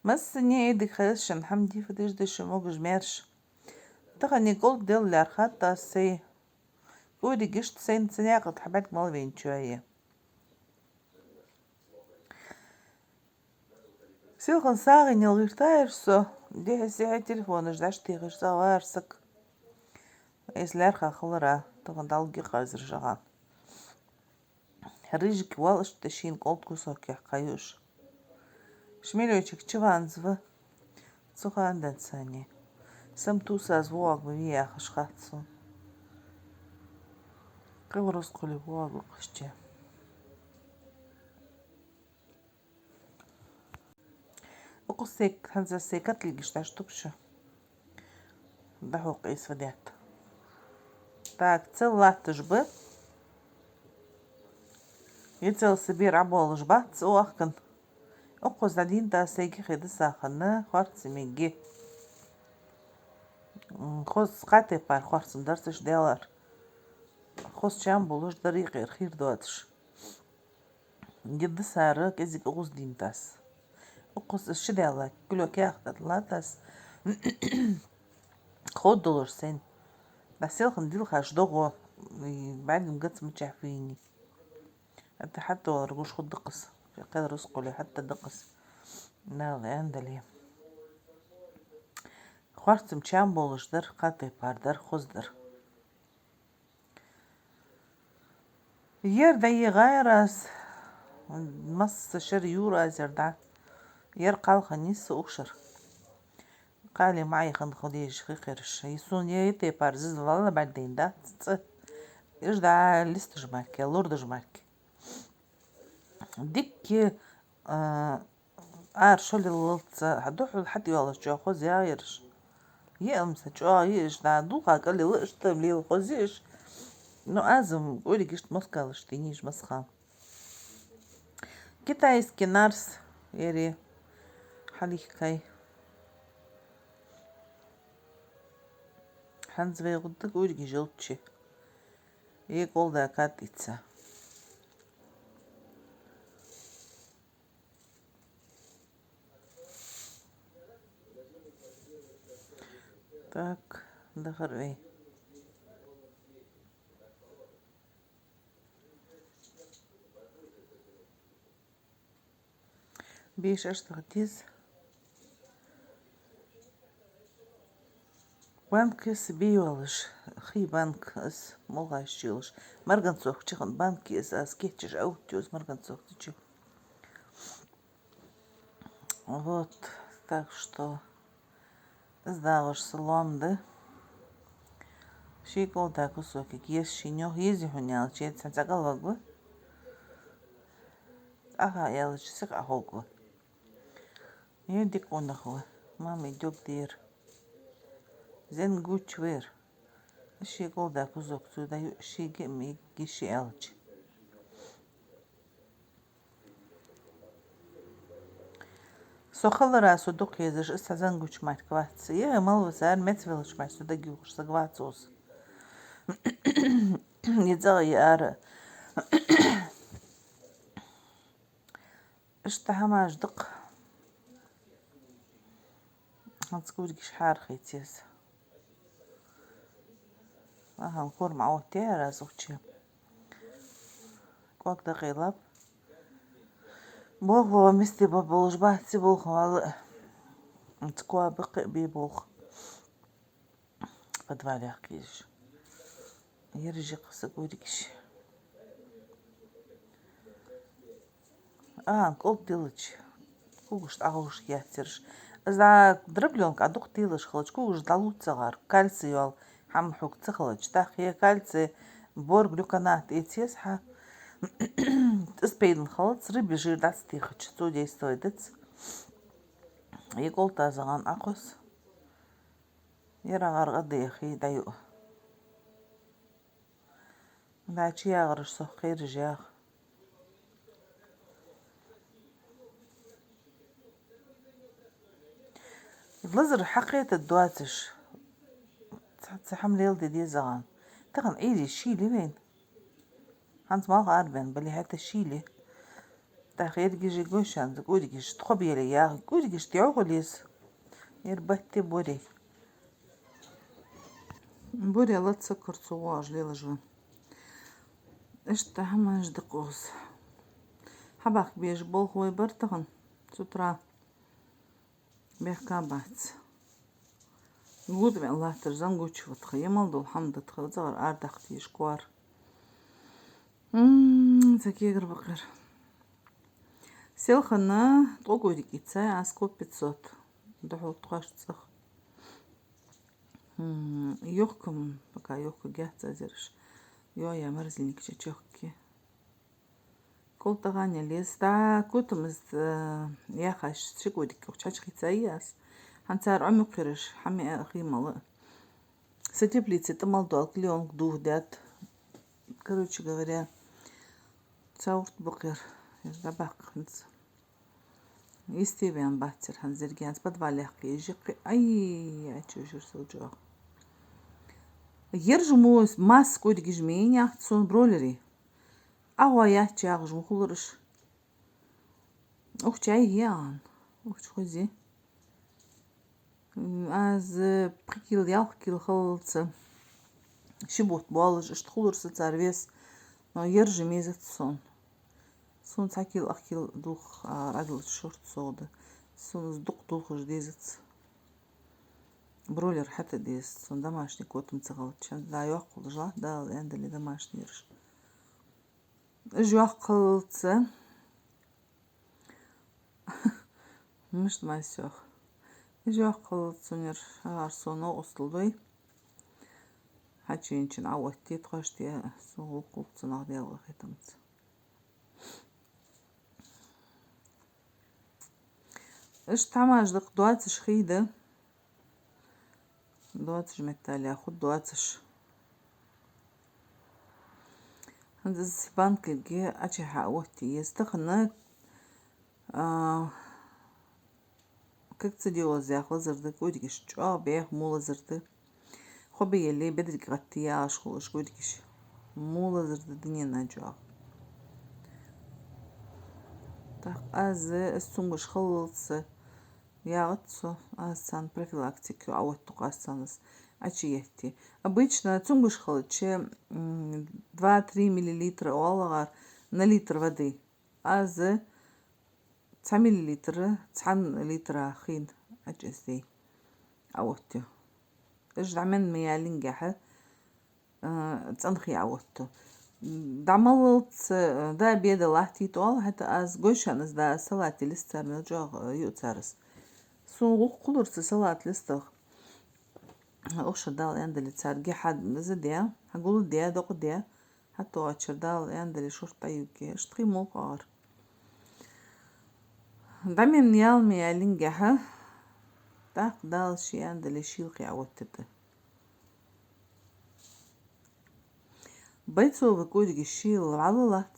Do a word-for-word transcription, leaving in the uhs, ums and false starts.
Массане а дика хийла шун, хьамди фу деш да шо, могаш-маьрша. Тахан кӀолд дел лаьрхӀад аз сай. Куригашта сайна цанаькъа тӀа хьабаьлг мел венчоа. Селхан сагӀийна гӀертаяр со, дехьа-сехьа телефонаш дӀатӀатехаш цӀагӀа вар саг. Эс лаьрхӀа хилара, тахан дӀалги хазар жагӀан. Рыжик вал иштта шийна кӀолд кусок яьккха юаш. Шмелечик чуванзва. Цу хандан цани. Сам тусаз вуаг ма вияхаш хатсун. Кыл русскули вуаг вакхашче. Укхус сек, ханза секат лигиш даш тупша. Да хьо къийс вадет. Так, цел латташ ба. Е цел Сибирь Ӏаболаш бац, о, ахкан. Укхаза дӀадийнда сайги хеда сахана, хорца меги. М, хоз кхатепар хорцам дарцаш делар. Хоз чам болаш дари къер хир доацаш. Гидда сара кӀезига угӀуз дийнтас. Укхус из ши даьлла, кулёк яхтад латас. Ход долаш сен. Да селхан дилхаш догӀо, и бӀаргам гац мачахь вийни. ХӀатта хьатта валар гуш худ дакъас. Кхел русскули хьатта дакъас. Нал эндали. Хорцам чам болаш дар, кхатепар дар, хоз дар. Ер дӀайигӀаяр аз, масса шера юр аз ер дӀа. Ер кхалха нийсса укх шера. Кхали маӀа яхан ху дезаш хи кхераш. И сона е тайпара зиза валла бӀаргадайна дац цӀа. Иш дӀа листаш марке, лурдаш марке. Дикке, а, Ара шолилалца хьадухьал хьатӀайоалаш чӀоагӀа хоза яхараш. Е амса чӀоагӀа йиш, да, дулха кӀалила иштта лела хоза йиш. Ну, азам кӀориг ишт москалаш тӀа ниж масха. Китайский нарс эри хьалихкай. Хьанз вай гӀудда кӀориг желчи. Е кӀолда кат ица. Так, дахар вай. Беш аштагӀа тез. Банкас бийолаш, хий банк аз молгӀаш чилаш. Марганцовка чихан банки аз, аз кечаш аут юз марганцовка чу. Вот, так что, из дагӀаш салам да. Ши кӀолда кусокик ес ши нёх ези хьуна ял чед сан цӀакъал вагва. Аха ял чи сих ахогва. Е дикъунах ва. Мама идёк дер. Зен гуч вер. Ши кӀолда кусок цу даю, ши ги ми ги ши алчи. Со халара со дукха езаш, из цхьа зангуч мартка вац. Е мал ва сар мец велаш мартка со дагюгаш саг вац ос. Е цӀагӀа е ара. Иштта хӀамаш дакъа. Хьанц кургиш хьархайцес. Ахан, корма оттера зухчи. КӀок дакъе лап. Болх ва мисти ба болуш бац, ци болх вала. Цкоа бакъе би болх. Подвалах киш. Ержи кхаса кургиш. А, кӀолд дилач. Кугаш тӀагӀуш яцараш. Из дроблёнка а дукха дилаш хилач, кугаш дӀалуцагӀар, кальций йол, хӀама хьуг ца хилач. ТӀаккха е кальций борглюконат эцес хьа. Из пайдан хилац, рыби жир дац тихача, цо действовать дац. Е кӀолд тазагӀан Ӏакхус. Яра гӀаргӀа дехи даю. Дачи ягӀараш сох кхераш ях. Лазар хьакхета доацаш. Ца, ца хӀама лел де дезагӀан. Тахан Ӏийри шийли вен. Хьанз малха арбен, бали хӀета шийли. ТӀаккха ерригаш гойшанза кӀуьргаш тхо беле яхи, кӀуьргаш тӀехьа хулийс. Ер батте буре. Буре лаца курцу вож лелаш ва. Иштта хӀамаш да кхоз. Хьабахка беш болх вай бар тахан с утра. Бехка бац. Гуд вен латтар зангуча ва тха, емал дола хӀама да тха, загӀар ардаккха тийша кхоар. М, ца кегар бакъар. Селхана ткъо кӀуьрг ийцай, аз ко пятьсот. Духьал тхоаш цӀах. М, йохкам, пока йохка гяц азираш. Йо, я морозильник чечохки. Кол тагӀане леза, да, котамаза, э, яхаш ши кӀуьрг кхоачаш хийцай аз. ХӀанз цар Ӏомукхираш, хӀама хий мала. Са теплице тӀа мел дола клеёнка духьа даьд. Короче говоря, цаурт бакъер, ер дӀабаккха хӀинца. Йисте вен бацар хӀанз еррига, хӀанз подвале кхы ежи кхы. Ай, ай, чу жир сел чӀоагӀа. Ераш мо масса кӀуьргаш ма яц сона бройлерий. Ӏа гӀо яц чагӀаш ма хулараш. Укх чу айхьа ян, укх чу хоза. М, аз пхи кила, ялх кила хилалца ши бутт болаш, иштта хулар са цар вес, но ераш мезац сона. Сона цхьа кила, ах кила дулх, а, Ӏадалча шортта согӀа да. Сона из дукха дулхаш дезац. Бройлер хьата деза, сона домашний котам ца хилча, да, йоккхал жа, Дала аьнна дале домашний ераш. Уж йоккхалца. Мишта ма йоах. Уж йоккхалца, цунера хьагӀар сона новкъостал дой. Хьачуенчун Ӏооттае тхоашта, со гӀулакх хулац цунах, Даьла къахетамца. Иштта хӀамаш да-кх, доацаш хий да. Доацаш меттел яху, доацаш. ХӀанз из банкага Ӏочухьа оттае еза. Тахан, а, как ца делать яха лазар да кӀуьргаш, чӀоагӀа бӀеха мо лазар да. Хобби елле бедриг гӀатта яхаш хулаш кӀуьргаш. Мо лазар да дунен чу чӀоагӀа. ТӀаккха аз, аз цунгаш хилалца яхац со, аз царна профилактика Ӏооттаю-кх аз царна из Ӏочуетте. Обычно цунгаш хилча, м, два-три миллилитра оал-кх на литр воды. Аз цхьа миллилитр цхьан литра хин Ӏочуэцдий, Ӏооттаю. Уж дӀа мел ма яллингехьа, а, цӀена хий Ӏооттаю. ДӀа мел лаьца, а, да, беда латтийта оал, хӀаьта аз гойшан из да, салата лист цар мел чӀоагӀа, а, юу цар из. Сона гӀулакх хулар цу салата листах. Укх шера Дала аьнна дале царга хьа из де, хьа гул де, докъа де, хьатӀадоагӀача шера Дала аьнна дале шортта дӀаювргья. Иштта хий мел кхоагӀар. ДӀа мел ял ма яллингехьа, тӀаккха Дала ше аьнна дале шийла хий Ӏооттаду. Бойцовый кӀуьргаш шийла вӀалла лац.